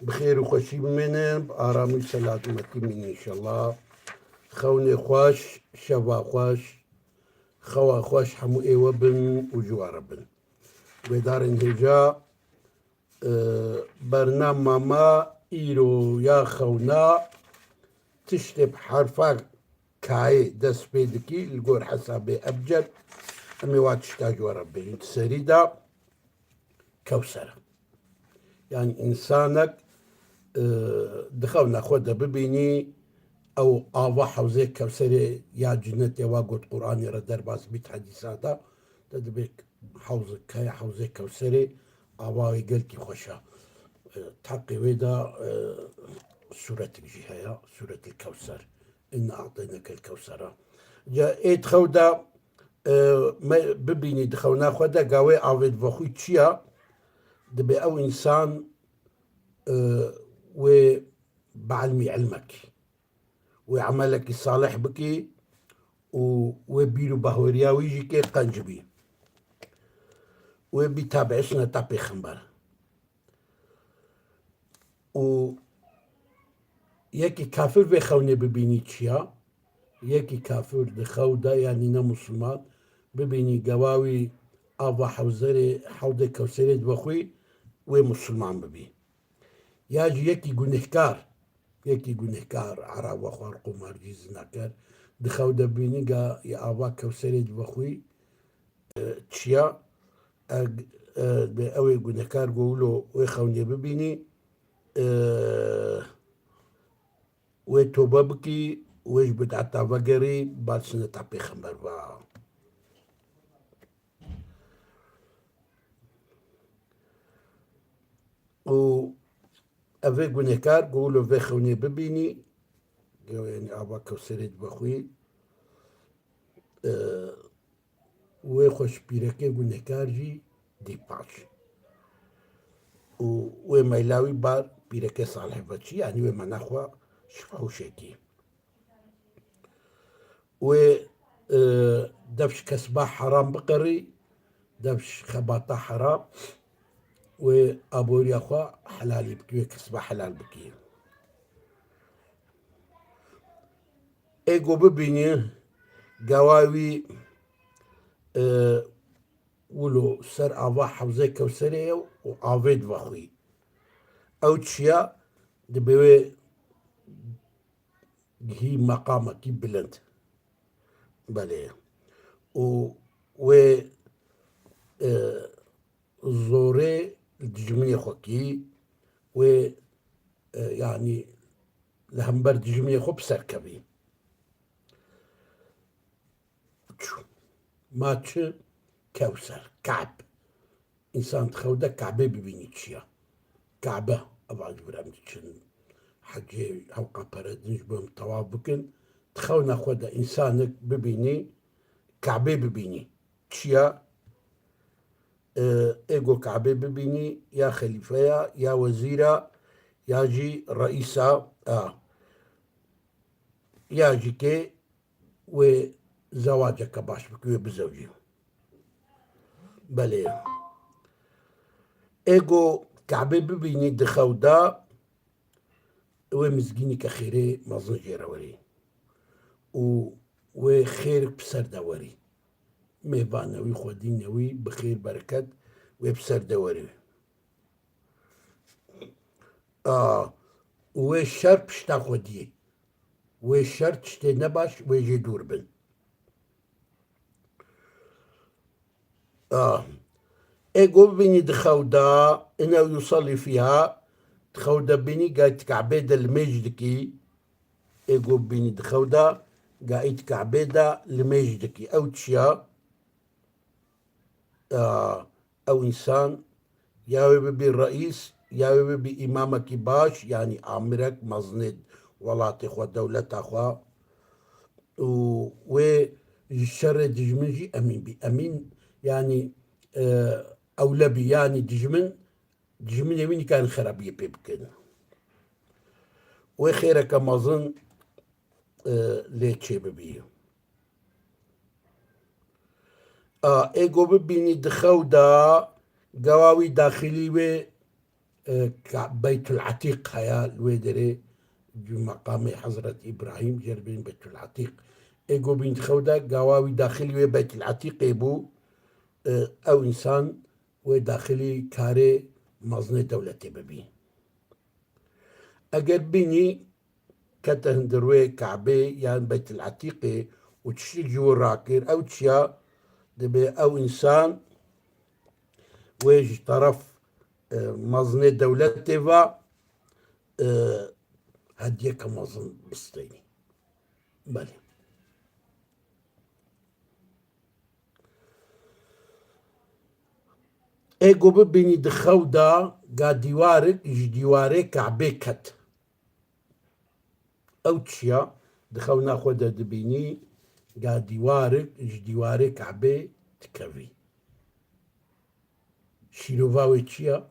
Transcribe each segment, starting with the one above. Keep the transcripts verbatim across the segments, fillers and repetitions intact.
Bi xêr û xweşî bimînin, bi aramî û selametî bimînin înşallah. Xewnê xweş, şeva xweş, xewa xweş hemû ê we bin û ji we re bin. Guhdarên hêja, e, bernama me îro ya xewna tiştê bi herfa kayê dest pê dikî, li gor hesabê ebced, em ê wa tişta ji we re bêjin. Di serî de Kewser e. Yani insanek, e, di xewna xwe de bibînî, ew ava hewzê Kewserê ya cinetê wa got Qur'anê re derbas bît hedîsa de, te dibê hewz, kaya hewzê Kewserê ava wê gelkî xweş e. E, teqê wê de, e, sûretik jî heye, Sûretil Kewser. Inna a'teynakel kewsera. Ca ê di xew de, e, me bibînî di xewna xwe de gawê avê divexwî çi ya? Dibê ew însan, e, wê bielmî ilmek, wê emelekî salih bikî û wê bîr û bahweriya wî jî kê qenc bî. Wê bî tabiî suneta pêxember. Û yekî kafir vê xewnê bibînî çi ya? Yekî kafir di xew de, yanî ne musulman, bibînî gewa wî ava hewzerê, hewdê Kewserê divexwî, wê musulman bibî. Ya jî yekî gunehkar, yekî gunehkar, eraba xwar, qumarcî, zinaker, di xew de bibînî ga ya ava Kewserê divexwî, e, çiya, eg, e, be ew ê gunehkar go wilo wê xewnê bibînî, e, wê tobe bikî, wê ji bid'eta vegerî, bal suneta pêxember ba. Û ev ê gunehkar go wilo vê xewnê bibînî, yanî ava Kewserê divexwî, e, wê xwe ji pîrekê gunehkar jî dî paş. Û wê meyla wî bar pîrekê salih ve çi, yanî wê mena xwe ji hewşekî. Wê, e, dev ji kesba heram biqerî, dev ji xebata heram, wê aboriya xwe helalî bikî, wê kesba helal bikî. Ê go bibînî, gewa wî, e, wilo ser ava hewzê Kewserê ye û avê divexwî. Ew çiya dibe wê gihî meqamekî bilind. Belê. Û wê, e, zorê li dijminê xwe kî, wê, e, yanî li hember dijminê xwe bi ser kevî. Çû. Ma çi? Kewser, Ka'b. Însan di xew de Ka'bê bibînî çi ya? Ka'be, ev ji vir em diçin hecê, hewqa pere din ji bo em tewaf bikin. Di xewna xwe de însanek bibînî, Ka'bê bibînî. Çi ya? E, ê go Ka'bê bibînî, ya xelîfe ya, ya wezîr a, ya jî reîs a, a, ya jî kê wê zewaceke baş bike, wê bizewcî. Belê. Ê go Ka'bê bibînî di xew de, wê mizgînîke xêrê mezin jê re werî. Û wê xêr bi ser de werî. Mêvanewî, xwedînewî, bi xêr bereket wê bi ser de werî. A, û wê şer pişta xwe diyê. Wê şer tiştê nebaş, wê jê dûr bin. A, ê go bibînî di xew de, innehu yusallî fîha, di xew de bînî ga di Ka'bê de limêj dikî. Ê go bibînî di xew de, ga î di Ka'bê de limêj dikî. Ew çi ya? A, ew însan ya wê bibî reîs, ya wê bibî îmamekî baş, yanî amirek, mezinê welatê xwe, dewleta xwe. Û wê ji şerê dijmin jî emîn bî. Emîn, yanî, e, ewle bî, yanî dijmin, dijminê wî nikarin xerabiyê pê bikin. Wê xêreke mezin, e, lê çêbibî. A, ê go bibînî di xew de, gewa wî daxilî wê e, Ka-, Beytul Etîq heye li wê derê, meqamê Hezret Îbrahîm jê re dibêjin Beytul Etîq. Ê ku bîn di xew de, gawa wî daxilî wê Beytul Etîqê bû, e, ew însan wê daxilî karê mezinê dewletê bibî. Eger bînî kete hundir wê Kabê yan Beytul Etîqê û tiştik ji wir rakir, ew çiya dibe ew însan wê ji teref, e, mezinê dewletê ve, e, hediyeke mezin bistênî. Belê. Ê ku bibînî di xew de ga dîwarik ji dîwarê Kabê ket. Ew çiya di xewna xwe de dibînî ga dîwarik ji dîwarê Kabê dikevî. Şîrova wê çiya?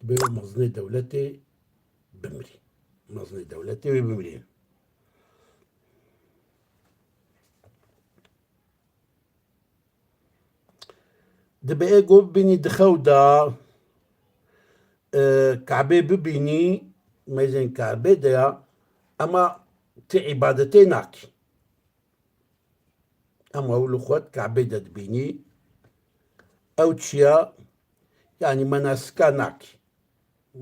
Dibe wê mezinê dewletê bimirî. Mezinê dewletê wê bimirî. Dibe ê ku bibînî di xew de, e, Kabê bibînî, meyzên Kabê de ya, ema ti îbadetê nakî. Ema ew li xwe di Kabê de dibînî. Ew çiya, yanî menasika nakî.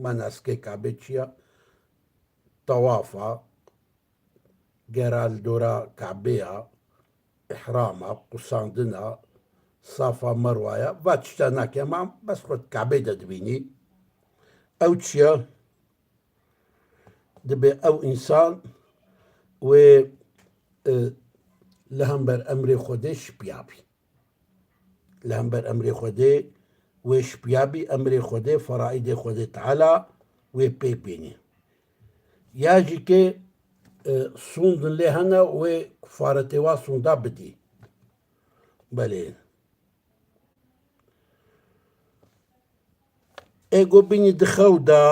Menasikê Kabê çiya? Tewafa, gera li dora Kabê ya, îhrama, qusandina, Safa Merwa ya, va tişta nake, ema bes xwe di Kabê de dibînî. Ew çiya? Dibe ew însan wê, e, li hember emrê Xwedê şipiya bî. Li hember emrê Xwedê wê şipiya bî, emrê Xwedê, feraîdê Xwedê Teala wê pê bînî. Ya jî ke, e, sûndin lê hene, wê kifaretê wa sûnda bidî. Belê. Ê ku bînî di xew de,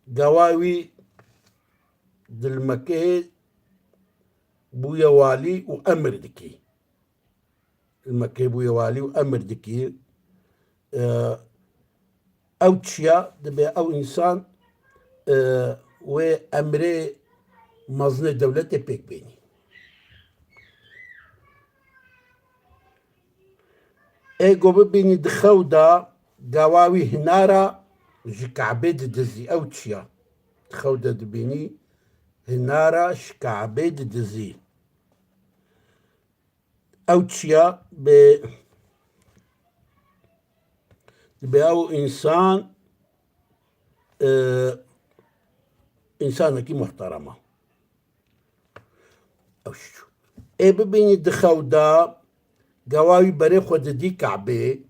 gawa wî di li Mekê bûye walî û emir dikî. Li Mekê bûye walî û emir dikî. E, ew çiya dibe ew însan, e, wê emrê mezinê dewletê pêk bênî. Ê ku bibînî di xew de gawa wî hinara ji Kabê didizî. Ew çiya? Di xew de dibînî hinara ji Kabê didizî. Ew çiya? Bi, bi ew însan, e, însanekî muhterem e. Ew çi çû? Ê bibînî di xew de gawa wî berê xwe didî Kabê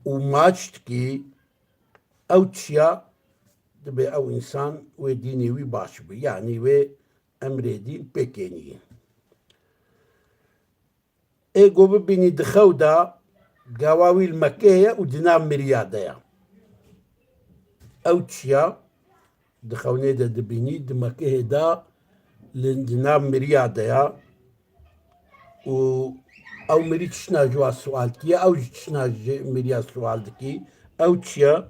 û maç dikî, ew çiya? Dibe ew însan wê dînê wî baş bi, yanî wê emrê dîn pêkênî. Ê ku bibînî di xew de gawa wî li Mekê ye û di nav miriya de ye. Ew çiya? Di xewnê de dibînî di Mekê de li, di nav miriya de ye û ew mirî tiştna ji wa sual dikiye, ew jî tiştna ji miriya sual dikî. Ew çiya?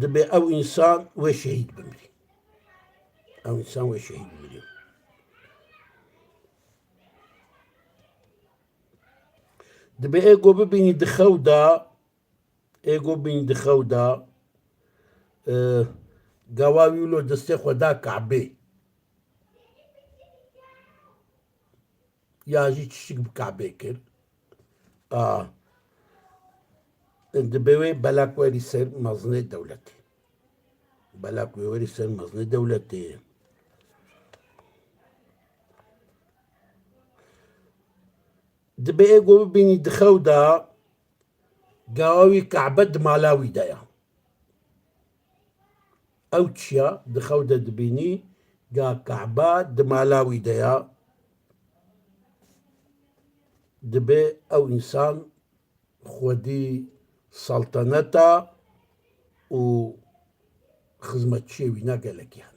Dibe ew însan wê şehîd bimirî. Ew însan wê şehîd bimirî. Dibe ê ku bibînî di xew de, ê ku bînî di xew de, e, gawa wî wilo destê xwe da Kabê. Ya jî tiştik bi Kabê kir. A, dibe wê belak werî ser mezinê dewletê. Belak wê werî ser mezinê dewletê. Dibe ê ku bibînî di xew de gawa wî Kabe di mala wî de ya. Ew çiya? Di xew de dibînî ga Kabe di mala wî de ya. Dibe ew însan xwedî saltaneta û xizmetçiyê wîna gelekî hene.